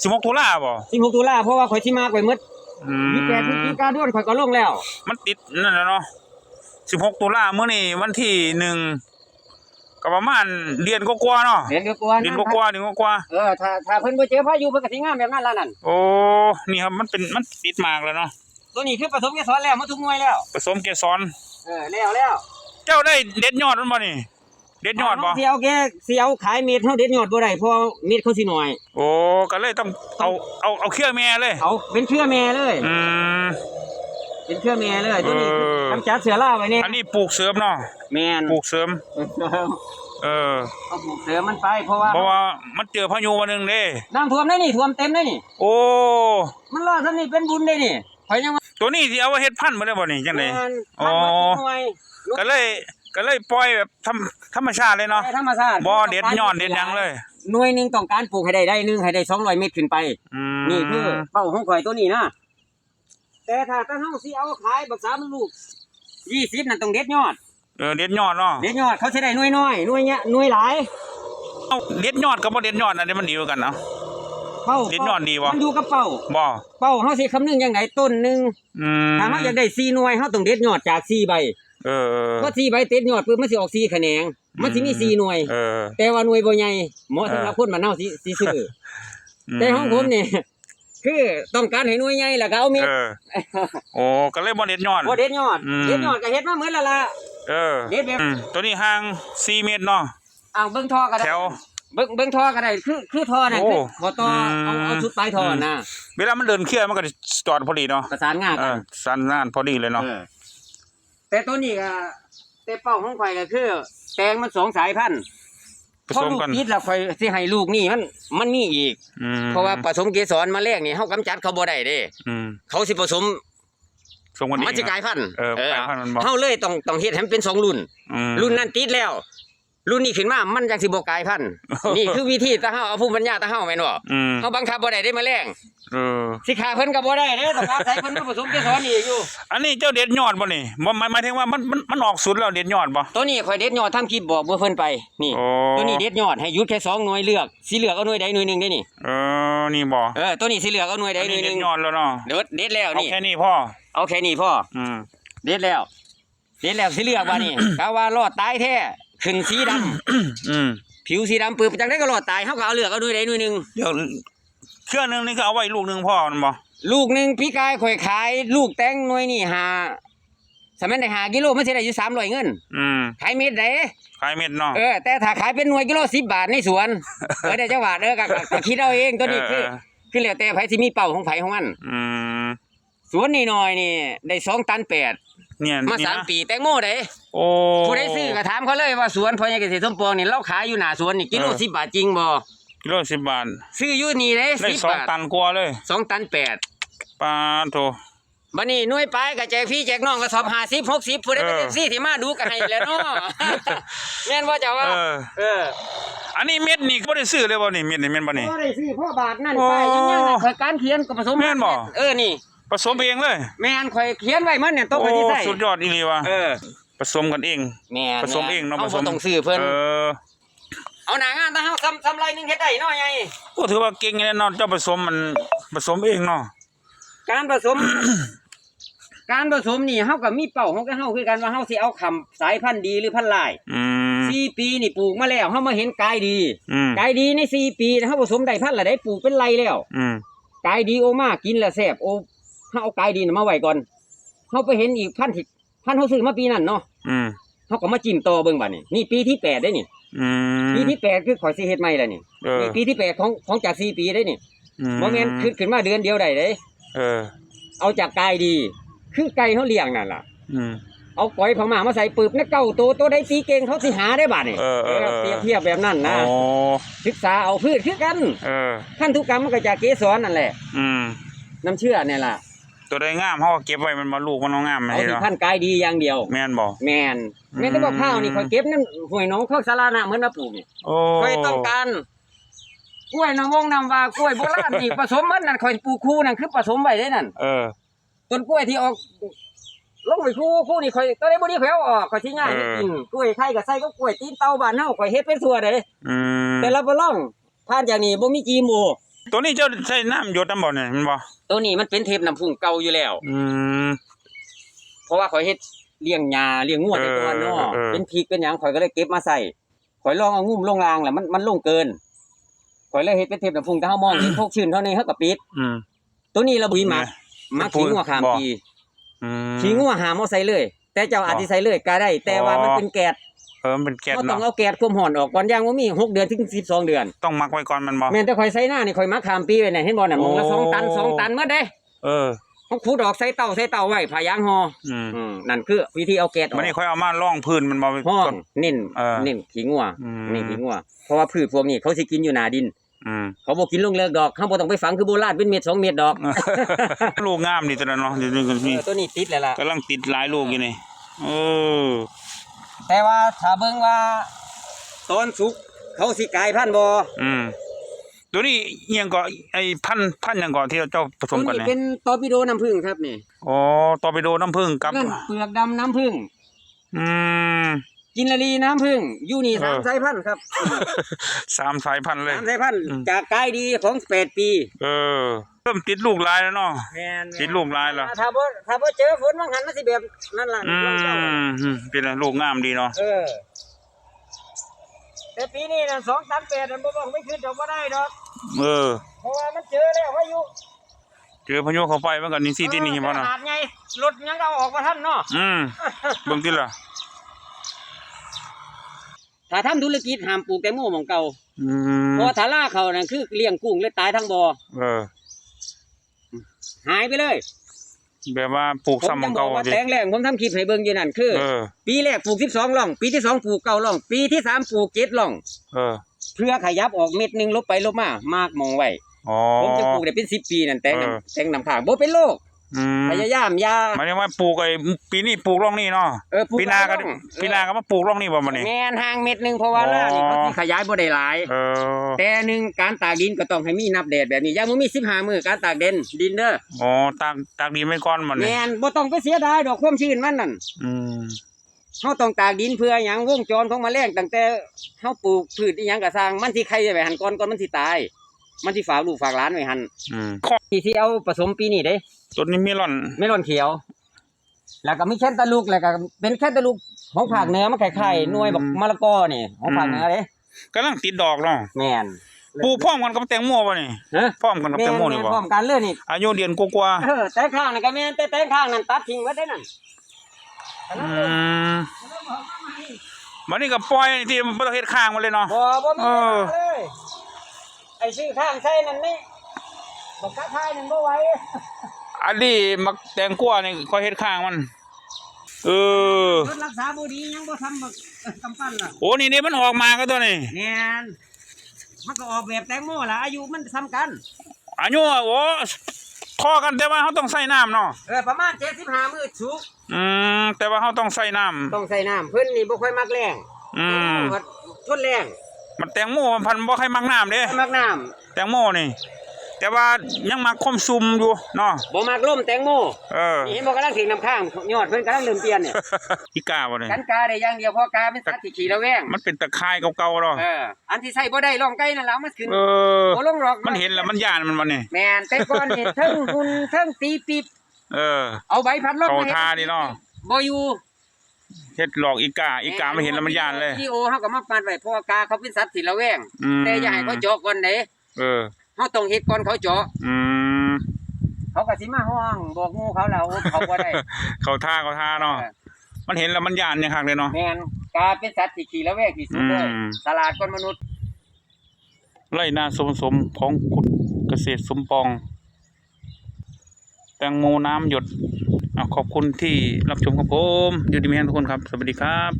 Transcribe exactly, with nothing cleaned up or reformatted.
สิบหกตุลาบ่ สิบหกตุลา เพราะว่าข่อยสิมากไว้หมด อืม ยี่สิบแปดพฤศจิกายนข่อยก็ลงแล้ว มันติดนั่นแหละเนาะ สิบหกตุลา มื้อนี้วันที่หนึ่ง ก็ประมาณเดือนกว่าๆเนาะ เดือนกว่าๆ เดือนกว่าๆ เดือนกว่าๆ เออ ถ้า ถ้าเพิ่นบ่เจอพายุ เพิ่นก็สิงามแบบนั้นล่ะนั่น โอ้ นี่ครับ มันเป็น มันติดหมากแล้วเนาะ ตัวนี้คือผสมเกสรแล้ว หมดทุกหน่วยแล้ว ผสมเกสร เออ แล้ว แล้ว เจ้าได้เด็ดยอดมันบ่นี่ เด็ดยอดบ่ เฮาสิเอาแค่ สิเอาขายเม็ด เฮาเด็ดยอดบ่ได้ เพราะเม็ดเขาสิน้อย โอ้ ก็เลยต้องเอา เอา เอาเครือแม่เลย เอาเป็นเครือแม่เลย อืม เป็นเครือแม่เลย ตัวนี้ เออ กำจัดเชื้อราไว้แน่ อันนี้ปลูกเสริมเนาะ แม่น ปลูกเสริม ปลูกเสริม เออ ก็ปลูกเสริมมันไป เพราะว่า เพราะว่ามันเจอพายุวันหนึ่งเด้ น้ำท่วมได้นี่ ท่วมเต็มได้นี่ โอ้ มันรอดซำนี่เป็นบุญได้นี่ ข่อยยังว่า ตัวนี้สิเอาไว้เฮ็ดพันธุ์บ่ได้บ่นี่ จังได๋ แม่น อ๋อ พันธุ์หมดทุกหน่วย ก็เลย ก็เลยปล่อยแบบธรรม ธรรมชาติเลยเนาะ ปล่อยธรรมชาติ บ่เด็ดยอดเด็ดหยังเลย หน่วยหนึ่งต้องการปลูกให้ได้ ได้หนึ่งให้ได้สองร้อยเม็ดขึ้นไป อืม นี่คือเป้าของข่อยตัวนี้นะ แต่ถ้า ถ้าเฮาสิเอาขายบักสามลูกยี่สิบนั่นต้องเด็ดยอด เออ เด็ดยอดเนาะ เด็ดยอด เขาสิได้หน่วยน้อย หน่วยเนี้ย หน่วยหลาย เอ้า เด็ดยอดกับบ่เด็ดยอดอันใดมันดีกว่ากันเนาะ เป้า เด็ดยอดดีบ่ มันอยู่กับเป้า บ่ เป้าเฮาสิคำนึงจั่งใด ต้นหนึ่ง อืม ถ้าเฮาอยากได้สี่หน่วย เฮาต้องเด็ดยอดจากสี่ใบ เออ พอสี่ใบเด็ดยอดปุ๊บ มันสิออกสี่แขนง มันสิมีสี่หน่วย เออ แต่ว่าหน่วยบ่ใหญ่ เหมาะสำหรับ เออ คนบ้านเฮาสิ สิซื้อ อืม แต่ของผมนี่ คือต้องการให้หน่วยใหญ่แล้วก็เอาเม็ด เออ โอ้ ก็เลยบ่เด็ดยอด บ่เด็ดยอด อืม เด็ดยอดก็เฮ็ดมาหมดแล้วล่ะ เออ เด็ดแบบ อืม ตัวนี้ห่างสี่เมตรเนาะ อ้าว เบิ่งท่อก็ได้ แถว เบิ่ง เบิ่งท่อก็ได้ คือ คือท่อนั่น โอ้ คือบ่ต่อ อืม เอา เอาสุดปลายท่อนะ อืม เวลามันเดินเคลียร์มันก็สิจอดพอดีเนาะ ประสานงานกัน เออ ประสานงานพอดีเลยเนาะ เออ แต่ตัวนี้ก็ แต่เป้าของข่อยก็คือ แตงมันสองสายพันธุ์ ผสมกัน พอลูกติดแล้วข่อยสิให้ลูกนี่มัน มันมีอีก อืม เพราะว่าผสมเกสรมาแลกนี่ เฮากำจัดเขาบ่ได้เด้ อืม เขาสิผสม ผสมกันเอง มันสิกลายพันธุ์ เออ เออ กลายพันธุ์มันบ่ เฮาเลยต้อง ต้องเฮ็ดให้มันเป็นสองรุ่น อืม รุ่นนั้นติดแล้ว รุ่นนี้ขึ้นมามันจั่งสิบ่กลายพันธุ์ นี่คือวิธีตาเฮา เอาภูมิปัญญาตาเฮาแม่นบ่ อืม เฮาบังคับบ่ได้เด้แมลง เออ สิฆ่าเพิ่นก็บ่ได้เด้ ต้องอาศัยเพิ่นมาผสมเกสรอีกอยู่ อันนี้เจ้าเด็ดยอดบ่นี่ บ่ หมาย หมายถึงว่ามัน มัน มันออกสุดแล้วเด็ดยอดบ่ ตัวนี้ข่อยเด็ดยอด ทำคลิปบอกเบอร์เพิ่นไป นี่ โอ้ ตัวนี้เด็ดยอด ให้หยุดแค่สองหน่วยเลือก สิเลือกเอาหน่วยใดหน่วยหนึ่งได้นี่ เออ นี่บ่ เออ ตัวนี้สิเลือกเอาหน่วยใด อันนี้ หน่วยหนึ่ง เด็ดยอดแล้วเนาะ เด็ด เด็ดแล้ว เอา นี่ แค่นี้พอ เอาแค่นี้พอ อืม เด็ดแล้ว เห็นแล้วสิเลือกว่านี่ กะว่ารอดตายแท้ ขึ้นสีดำ อืม ผิวสีดำปื้อ จั่งใด๋ก็รอดตาย เฮาก็เอาเลือกเอาหน่วยใดหน่วยหนึ่ง เดี๋ยว เครือหนึ่งนี่ก็เอาไว้ลูกหนึ่งพอแม่นบ่ ลูกหนึ่งปีกายข่อยขายลูกแตงหน่วยนี่ห้า สมัยได้ห้ากิโลมันสิได้อยู่สามร้อยเงิน อืม ขายเม็ดเด้ ขายเม็ดเนาะ เออ แต่ถ้าขายเป็นหน่วยกิโลสิบบาทในสวน เออ ได้จักบาท เออ ก็ ก็ ก็คิดเอาเอง ตัวนี้คือ เออ คือแล้วแต่ไผสิมีเป้าของไผของมัน อืม สวนนี่น้อยนี่ได้สองตันแปด เนี่ย มา นี่นะ สามปี แตงโมเด้ โอ้ ผู้ใดซื้อก็ถามเขาเลยว่าสวนพ่อใหญ่เกษตรสมปองนี่ เราขายอยู่หน้าสวนนี่ กิโล เออ สิบบาทจริงบ่ กิโลสิบบาท ซื้ออยู่นี่เด้ ได้ สิบ สอง บาท ตันกว่าเลย สองตันแปด ปาดโถ บัดนี้หน่วยปลายก็แจกพี่แจกน้อง กระสอบห้าสิบ หกสิบ ผู้ใดเป็น เออ เอฟซี ที่มาดูก็ให้แหละเนาะ แม่นบ่เจ้าว่า เออ เออ อันนี้เม็ดนี่บ่ได้ซื้อเลยบ่นี่ เม็ดนี่แม่นบ่นี่ บ่ได้ซื้อ เพราะบาทนั่น โอ้ ป้ายยังยัง ข่อยการเขียนก็ผสม แม่นบ่ เออ นี่ ผสมเองเลย แม่น ข่อยเขียนไว้มันเนี่ย โตไปที่ไส้ โอ้ สุดยอดอีหลีว่ะ เออ ผสมกันเอง แม่น ผสมเองเนาะ แม่น ผสม เฮาบ่ต้องซื้อเพิ่น เออ เอาหน้างานถ้าเฮาซ้ำ ซ้ำไร่หนึ่งเฮ็ดได้เนาะใหญ่ โอ้ ถือว่าเก่งแน่นอน เจ้าผสมมัน ผสมเองเนาะ การผสม การผสมนี่เฮาก็มีเป้าของเฮาคือกันว่าเฮาสิเอาคำสายพันธุ์ดีหรือพันธุ์ร้าย อืม สี่ปีนี่ปลูกมาแล้ว เฮามาเห็นกายดี อืม กายดีในสี่ปีเฮาผสมได้พันธุ์ละได้ ปลูกเป็นไร่แล้ว อืม กายดีโอมากินแล้วแซ่บ โอ เฮาเอากายดีน่ะมาไว้ก่อน เฮาไปเห็นอีกพันธุ์ที่ พันธุ์เฮาซื้อมาปีนั้นเนาะ อืม เฮาก็มาจิ้มต่อเบิ่งบัดนี้ นี่ปีที่แปดเด้นี่ อืม ปีที่แปดคือข่อยสิเฮ็ดใหม่แล้วนี่ เออ นี่ปีที่แปดของ ของจากสี่ปีเด้นี่ อืม บ่แม่นขึ้น ขึ้นมาเดือนเดียวได้เด้ เออ เอาจากกายดี คือไก่เฮาเลี้ยงนั่นล่ะ อืม เอาก๋อยพม่ามาใส่ปึบ ในเก้าโต โตใดตีเก่งเขาสิหาได้บัดนี้ เออ เออ เออ เปรียบเทียบแบบนั้นนะ อ๋อ ศึกษาเอา พืชคือกัน เออ พันธุกรรมมันก็จากเกสรนั่นแหละ อืม น้ำเชื้อเนี่ยล่ะ ตัวใดงามเฮาก็เก็บไว้ มันบ่ ลูกมันบ่งาม เอาที่ เนาะ พันธุ์กายดีอย่างเดียว แม่นบ่ แม่น อืม แม่นแต่บักพร้าวนี่ข่อยเก็บนำห้วยหนองคอกสาราน้ำเพิ่นมาปลูกนี่ โอ้ ข่อยต้องการกล้วยน้ำวงน้ำว้า กล้วยโบราณนี่ ผสมหมดนั่น ข่อยปลูกคู่นั่นคือผสมไว้เด้นั่น เออ ต้นกล้วยที่ออก ลงไปคู่ คู่นี่ข่อย ตัวใดบ่ดีข่อยเอาออก ข่อยสิย่าง เออ ให้กิน กล้วยไข่ก็ใส่กับกล้วยตีนเต่าบ้านเฮา ข่อยเฮ็ดเป็นทั่วเด้ อืม แต่ละบ่ลอง ผ่านจากนี้บ่มี จีเอ็มโอ ตัวนี้เจ้าใส่น้ำหยดนำบ่เนี่ย แม่นบ่ ตัวนี้มันเป็นเทปน้ำผึ้งเก่าอยู่แล้ว อืม เพราะว่าข้อยเฮ็ดเลี้ยงหญ้าเลี้ยงงัวแต่ก่อนเนาะ เออ เออ เป็นพริกเป็นหยังข้อยก็เลยเก็บมาใส่ ข้อยลองเอางุ้มลงรางแล้วมัน มันลงเกิน ข้อยเลยเฮ็ดเป็นเทปน้ำผึ้ง แต่เฮามองเห็น พกชื้นเท่านี้เฮาก็ปิด อืม ตัวนี้ละบ่มีหมาก เนี่ย หมากขี้งัวข้ามปี อืม ขี้งัวห้ามเอาใส่เลย แต่เจ้าอาจสิใส่เลยก็ได้ แต่ว่ามันเป็นแก๊ส เออ มันเป็นแก๊สเนาะ เฮาต้องเอาแก๊สความร้อนออกก่อน อย่างบ่มีหกเดือนถึงสิบสองเดือน ต้องหมักไว้ก่อนแม่นบ่ แม่น แต่ข้อยใส่นานี่ข้อยหมักข้ามปีไว้น่ะ เห็นบ่น่ะ หม่องละสองตัน โอ้ สองตันหมดเด้ เออ เฮาขุดออกใส่เต้า ใส่เต้าไว้ ผ้ายางห่อ อืม อืม นั่นคือวิธีเอาแก๊สออก บัดนี้ข้อยเอามาลองพื้นแม่นบ่ ห้อง เน้น เออ เน้นขี้งัว อืม เน้นขี้งัว เพราะว่าพืชพวกนี้เขาสิกินอยู่หน้าดิน อืม เขาบ่กินลงเลิกดอก เฮาบ่ต้องไปฝังคือโบราณเป็นเม็ดสองเม็ดดอก ลูกงามดีตัวนั้นเนาะ เดี๋ยวนี้ก็มี เออ ตัวนี้ติดแล้วล่ะ กำลังติดหลายลูกอยู่นี่ เออ แต่ว่าถ้าเบิ่งว่าตอนสุกเขาสิกลายพันธุ์บ่ อืม ตัวนี้อิหยังก็ ไอ้พันธุ์ พันธุ์หยังก็ที่เจ้าผสมกัน ตัวนี้ เนี่ย เป็นตอร์ปิโดน้ำผึ้งครับนี่ อ๋อ ตอร์ปิโดน้ำผึ้งกับ นั่นเปลือกดำน้ำผึ้ง อืม กินนารีน้ำผึ้ง อยู่นี่ เออ สามสายพันธุ์ครับ สามสายพันธุ์เลย สามสายพันธุ์ อืม จากกายดีของแปดปี เออ เริ่มติดลูกหลายแล้วเนาะ แม่นๆ ติดลูกหลายแล้ว ถ้าบ่ ถ้าบ่เจอฝนว่างหันมันสิแบบนั่นล่ะ อืม อืม เป็นลูกงามดีเนาะ เออ แต่ปีนี้น่ะ สองตันแปด มันบ่ต้องไปขึ้นดอกบ่ได้ดอก เออ เพราะว่ามันเจอแล้วพายุ เจอพายุเข้าไปมันก็นี่สิ เออ ที่นี่บ่เนาะ ขนาดไง รถยังเอาออกบ่ทันเนาะ อืม เบิ่งติล่ะ ถ้าทำธุรกิจห้ามปลูกแตงโมหม่องเก่า อืม เพราะว่าถ้าลาเขานั่นคือเลี้ยงกุ้งเลยตายทั้งบ่อ เออ หายไปเลย แบบว่าปลูกซ้ำหม่องเก่า ผมยังบอกว่า ติ แตงแล้ง ผมทำคลิปให้เบิ่งอยู่นั่นคือ เออ ปีแรกปลูกสิบสองร่อง ปีที่สองปลูกเก้าร่อง ปีที่สามปลูกเจ็ดร่อง เออ เพื่อขยับออกเม็ดหนึ่งลบไปลบมา มาร์กหม่องไว้ อ๋อ ผมจะปลูกได้เป็นสิบปีนั่น แตงน้ำ เออ แตงน้ำค้าง บ่เป็นโรค อืม พยายามอย่า หมายถึงว่าปลูกไอ้ ปีนี้ปลูกร่องนี้เนาะ เออ ปลูก ปีหน้าก็ ร่อง ปีหน้าก็มาปลูกร่องนี้บ่บัดนี้ แม่น ห่างเม็ดหนึ่ง เพราะว่า อ๋อ ลานี่เขาสิขยายบ่ได้หลาย เออ แต่หนึ่ง การตากดินก็ต้องให้มีนับแดดแบบนี้ อย่างมื้อมีสิบห้ามื้อการตากดิน ดินเด้อ อ๋อ ตาก ตากดินไว้ก่อนบัดนี้ แม่น บ่ต้องไปเสียดายดอกความชื้นมันนั่น อืม เฮาต้องตากดินเพื่อหยัง วงจรของแมลง ตั้งแต่เฮาปลูกพืชอีหยังก็ซ่าง มันสิไข่ไว้หั่นก่อน ก่อนมันสิตาย มันสิฝากลูกฝากหลานไว้หั่น อืม นี่สิเอาผสมปีนี้เด้ ต้นนี้เมลอน เมลอนเขียว แล้วก็มีแคนตาลูป แล้วก็เป็นแคนตาลูปของภาคเหนือ มันคล้ายๆ หน่วยบักมะละกอนี่ ของภาคเหนือเด้ กำลังติดดอกเนาะ แม่น ปลูกพร้อมกันกับแตงโมบ่นี่ ฮะ พร้อมกันกับแตงโมนี่บ่ แม่นๆ พร้อมกันเลยนี่ อายุเดือนกว่าๆ เออ แตงข้างนั่นก็แม่น แต่แตงข้างนั่นตัดทิ้งไว้ได้นั่น อืม บัดนี้ก็ปล่อยที่บ่ต้องเฮ็ดข้างมันเลยเนาะ บ่ บ่มี เออ เลย ไอ้ซื้อข้างใส่นั่นนี่ บักกะพายนั่นบ่ไหว อันนี้มักแตงกวานี่ข้อยเฮ็ดข้างมัน เออ รถรักษาบ่ดียังบ่ทำบักกำปั้นล่ะ โอ้ นี่ นี่มันออกมาก็ตัวนี้ แม่น มันก็ออกแบบแตงโมล่ะ อายุมันส่ำกัน อายุ โอ้ ท่อกัน แต่ว่าเราต้องใส่น้ำเนาะ เออ ประมาณเจ็ดสิบห้ามื้อสุก อืม แต่ว่าเราต้องใส่น้ำ ต้องใส่น้ำ เพิ่นนี่บ่ค่อยมักแล้ง อืม ทนแล้ง มันแตงโมมันพันธุ์บ่ค่อยมักน้ำเด้ บ่มักน้ำ แตงโมนี่ แต่ว่ายังมักความชุ่มอยู่เนาะ บ่มักลมแตงโม เออ นี่เห็นบ่ กำลังถึงน้ำค้าง ยอดเพิ่นกำลังเริ่มเปลี่ยนเนี่ย อีกาบ่นี่ กันกาได้อย่างเดียว เพราะกาเป็นสัตว์ที่ขี้ระแวง มันเป็นตะข่ายเก่าๆเนาะ เออ อันที่ใส่บ่ได้ ร่องไก่นั่นล่ะ มันขึ้น เออ บ่ลงหรอก มันเห็นแล้วมันย้านมันบ่นี่ แม่น แต่ก่อนนี่เทิงหุ่นเทิงตีปีบ เออ เอาใบพัดลม เข้าท่านี่เนาะ บ่อยู่ เฮ็ดหลอกอีกา อีกามันเห็นแล้วมันย้านเลย วิดีโอเฮาก็มาปัดไว้ เพราะว่ากาเขาเป็นสัตว์ที่ระแวง อืม แต่อย่าให้เขาเจาะก่อนเด้ เออ เฮาต้องเฮ็ดก่อนเขาเจาะ อืม เขาก็สิมาฮ้องบอกหมู่เขาแล้ว เขาบ่ได้ เข้าท่า เข้าท่าเนาะ เออ มันเห็นแล้วมันย้านเนี่ยคักเลยเนาะ แม่น กาเป็นสัตว์ที่ขี้ระแวงที่สุดเลย อืม ฉลาดกว่ามนุษย์ ไร่นาสมสมของคุณเกษตรสมปอง แตงโมน้ำหยด อ่ะ ขอบคุณที่รับชมครับผม อยู่ดีมีแฮงทุกคนครับ สวัสดีครับ